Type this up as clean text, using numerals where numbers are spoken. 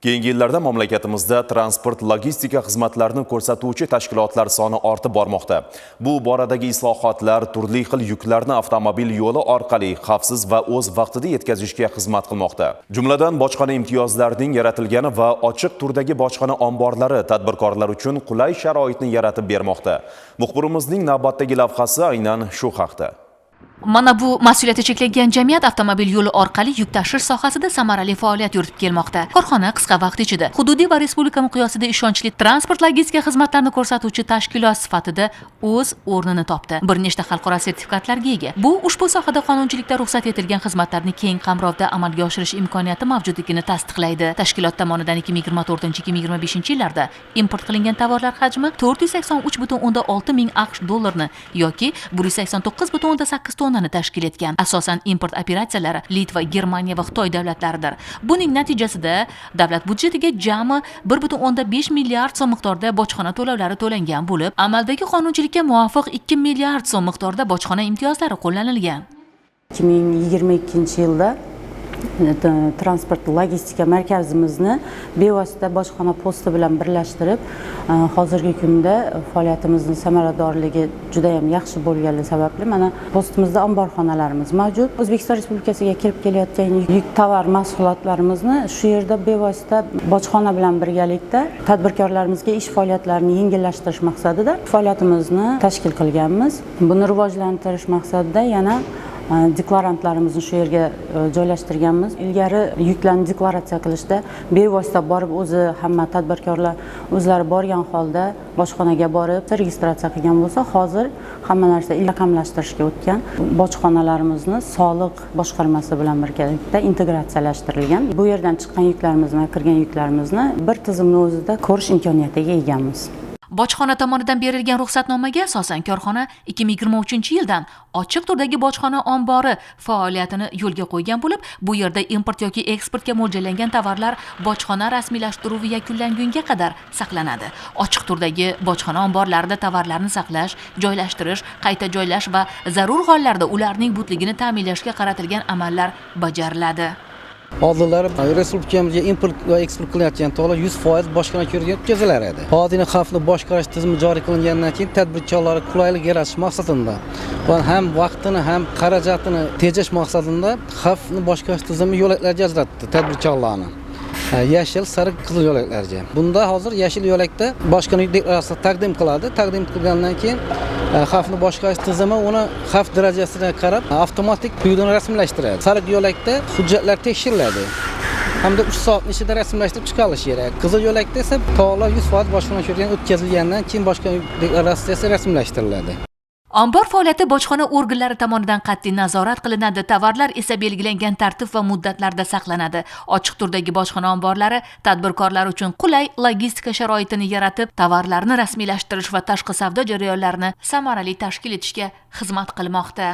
Keyingi yillarda mamlakatimizda transport logistika xizmatlarini ko'rsatuvchi tashkilotlar soni ortib bormoqda. Bu boradagi islohotlar turli xil yuklarni avtomobil yo'li orqali xavfsiz va o'z vaqtida yetkazishga xizmat qilmoqda. Jumladan, bojxona imtiyozlarining yaratilgani va ochiq turdagi bojxona omborlari tadbirkorlar uchun qulay sharoitni yaratib bermoqda. Muxbirimizning navbatdagi lavhasi aynan shu haqda. Mana bu mas'uliyati cheklangan jamiyat avtomobil yo'li orqali yuk tashish sohasida samarali faoliyat yuritib kelmoqda. Korxona qisqa vaqt ichida hududiy va respublika miqyosida ishonchli transport logistika xizmatlarini ko'rsatuvchi tashkilot sifatida o'z o'rnini topdi. Bir nechta xalqaro sertifikatlarga ega. Bu ushbu sohada qonunchilikda ruxsat etilgan xizmatlarni keng qamrovda amalga oshirish imkoniyati mavjudligini tasdiqlaydi. Tashkilot tomonidan 2024-2025 yillarda import qilingan tovarlar hajmi 483,6 ming AQSh dollarini yoki 189,8 tonnani tashkil etgan. Asosan import operatsiyalari Litva, Germaniya va Xitoy davlatlaridir. Buning natijasida davlat budjetiga jami 1,5 milliard so'm miqdorida bojxona to'lovlari to'langan bo'lib, amaldagi qonunchilikka muvofiq 2 milliard so'm miqdorida bojxona imtiyozlari qo'llanilgan. 2022 yilda transport logistika markazimizni bevosita bojxona posti bilan birlashtirib, hozirgi kunda faoliyatimizni samaradorligi juda ham yaxshi bo'lganligi sababli mana postimizda omborxonalarimiz mavjud. O'zbekiston Respublikasiga kirib kelayotgan yuk tovar mahsulotlarimizni shu yerda bevosita bojxona bilan birgalikda tadbirkorlarimizga ish faoliyatlarini yengillashtirish maqsadida faoliyatimizni tashkil qilganmiz. Buni rivojlantirish maqsadida yana deklarantlarimizni shu yerga joylashtirganmiz. Ilgari yuklarni deklaratsiya qilishda bevosita borib o'zi hamma tadbirkorlar o'zlari borgan holda bojxonaga borib registratsiya qilgan bo'lsa, hozir hamma narsa raqamlashtirishga o'tgan. Bojxonalarimizni soliq boshqarmasi bilan birgalikda integratsiyalashtirilgan. Bu yerdan chiqqan yuklarimizni va kirgan yuklarimizni bir tizimni o'zida ko'rish imkoniyatiga egamiz. Bojxona tomonidan berilgan ruxsatnomaga asosan korxona 2023 yildan ochiq turdagi bojxona ombori faoliyatini yo'lga qo'ygan bo'lib, bu yerda import yoki eksportga mo'ljallangan tovarlar bojxona rasmiylashtiruvi yakunlangunga qadar saqlanadi. Ochiq turdagi bojxona omborlarida tovarlarni saqlash, joylashtirish, qayta joylash va zarur hollarda ularning butligini ta'minlashga qaratilgan amallar bajariladi. Oldinlari respublikamizga import va eksport qilinayotgan tovarlar 100% bojxona ko'rigidan o'tkazilar edi. Hozir xavfni boshqarish tizimi joriy qilingandan keyin tadbirkorlarga qulaylik yaratish maqsadida va ham vaqtini, ham xarajatini tejash maqsadida xavfni boshqarish tizimi yo'laklarga ajratdi tadbirkorlarni. Yashil, sariq, qizil yo'laklarga. Bunda hozir yashil yo'lakda bojxona deklaratsiyasi taqdim qiladi. Taqdim qilgandan keyin xavfni boshqarish tizimi uni xavf darajasiga qarab avtomatik quyidini rasmiylashtiradi. Sariq yo'lakda hujjatlar tekshiriladi hamda 3 soat ichida rasmiylashtirib chiqarilishi kerak. Qizil yo'lakda esa tovarlar 100% bojxona ko'rigidan o'tkazilgandan keyin bojxona deklaratsiyasi rasmiylashtiriladi. Ombor faoliyati bojxona organlari tomonidan qat'iy nazorat qilinadi, tovarlar esa belgilangan tartib va muddatlarda saqlanadi. Ochiq turdagi bojxona omborlari tadbirkorlar uchun qulay logistika sharoitini yaratib, tovarlarni rasmiylashtirish va tashqi savdo jarayonlarini samarali tashkil etishga xizmat qilmoqda.